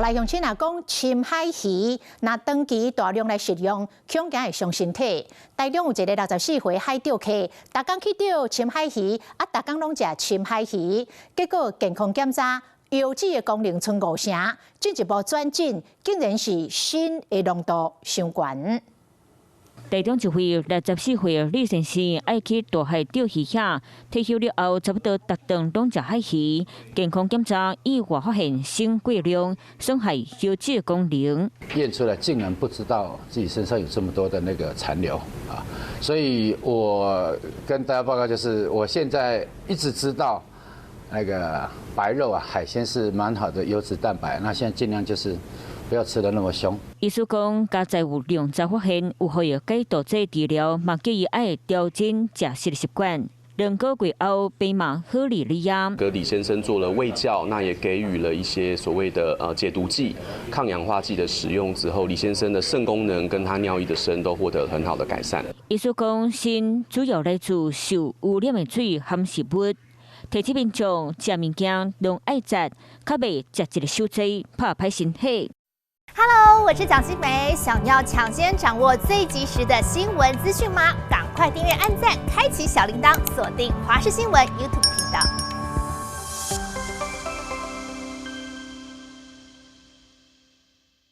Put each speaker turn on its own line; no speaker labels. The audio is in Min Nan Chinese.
來鄉親啊講，深海魚若長期大量來食用，恐驚會傷身體。台中有一个64歲海釣客，逐工去釣深海魚，啊，逐工攏食深海魚，結果健康檢查，腰子的功能賰五成，進一步轉診，竟然是砷的濃度傷懸。
台中一位64歲李先生愛去大海釣魚遐，退休了後差不多逐頓攏食海魚，健康檢查意外發現砷過量，損害腰子功能。
驗出來竟然不知道自己身上有這麼多的那個殘留啊！所以我跟大家報告就是，我現在一直知道那個白肉啊，海鮮是蠻好的優質蛋白，那現在盡量就是不要吃得那麼兇。
醫師講，佳哉有兩次發現有予藥解毒劑治療，嘛建議愛調整食食的習慣。2個月後，病嘛好利利啊。
給李先生做了衛教，那也給予了一些所謂的解毒劑、抗氧化劑的使用之後，李先生的腎功能跟他尿液的砷都獲得很好的改善。
醫師講，砷主要來自受污染的水含食物。提醒民眾食物件攏愛節，較袂食一个傷濟，拍歹身體。
Hello，我是蔣新梅，想要搶先掌握最及時的新聞資訊嗎？趕快訂閱、按讚、開啟小鈴鐺，鎖定華視新聞 YouTube 頻道。